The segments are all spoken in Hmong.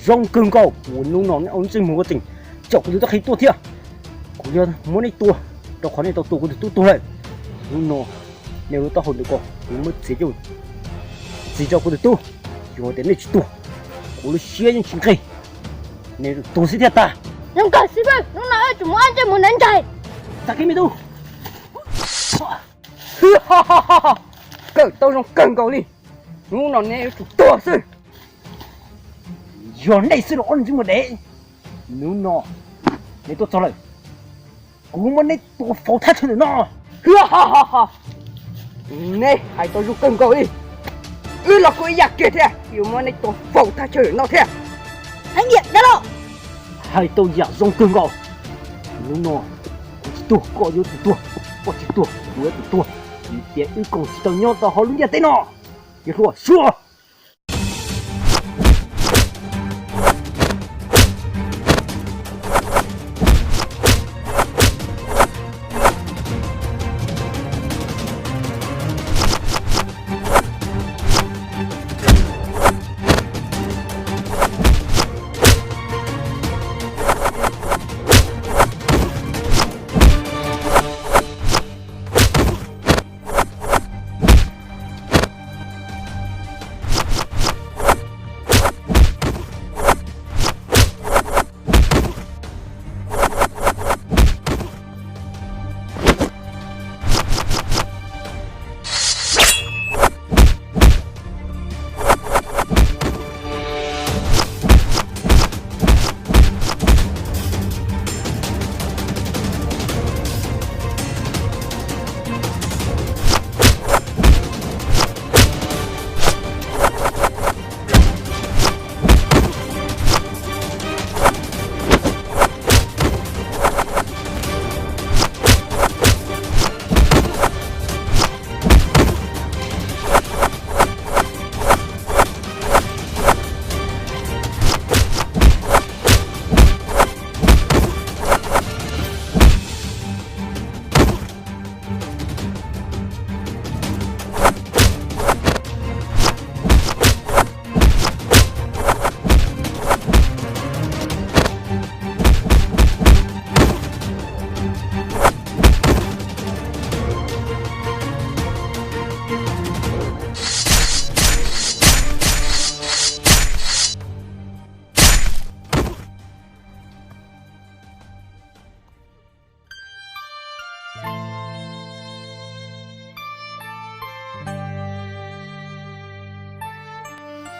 Zoo kawg nkaus uas hnub no nej ob lub ntsej muag tseem caum kuv tus tub qhe tuaj thiab. Kuv yuav muab nej tua, rau qhov nej tau tua kuv tus tub tuag lawm. Hnub no nej lub taub hau ntawm ko kuv muab txiav coj txiav rau kuv tus tub. Yog tias nej tsis tuag, kuv lub siab yeej tsis nqig, nej tuag xwb thiaj tag. Zoo kawg xib fwb, hnub no wb tsum muab ob ntsej muag ntawd ntsais. Tag kis me tub. Kawm tau zoo kawg nkaus li. Hnub no neb yuav tsum tuag xwb. Yog nej xwb los ob ntsej muag dev. Hnub no neb tuaj txog lawm, kuv muab neb tua faus thaj chaw ntawm no. Neb hais tau zoo kawg nkaus li. Wb los kuj ib yam kiag thiab, yuav muab neb tua faus thaj chaw ntawm no thiab. Hais tau yam zoo kawg nkaus. Hnub no kuv tsis tuag koj yuav tsum tuag, koj tsis tuag kuv yuav tsum tuag, vim tias wb koom tsis tau nyob rau hauv lub ntiaj teb no. Yog hluas suab.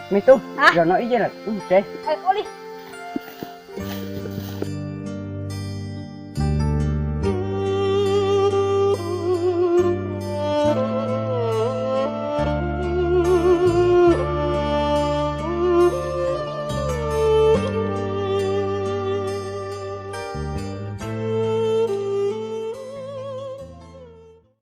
Me tub, zaum no wb yeej lawm, wb mus tsev.